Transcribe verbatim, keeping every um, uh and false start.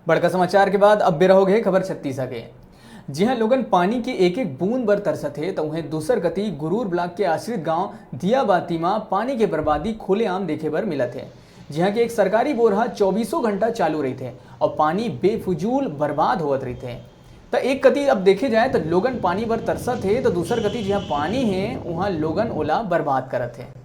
बड़का समाचार के बाद अब बेरा होगे खबर छत्तीसा के। जिहां लोगन पानी के एक एक बूंद बर तरसत हे, त उहें दूसर कति गुरूर ब्लॉक के आश्रित गांव दियाबाती म पानी के बर्बादी खुलेआम देखे बर मिलत हे। जिहां के एक सरकारी बोर ह चौबीसों घंटा चालू रहिथे अउ पानी बेफिजूल बर्बाद होवत रहिथे। त एक कति अब देखे जाए, त लोगन पानी बर तरसत हे, त दूसर कति जिहां पानी हे, उहां लोगन ओला बर्बाद करत हे।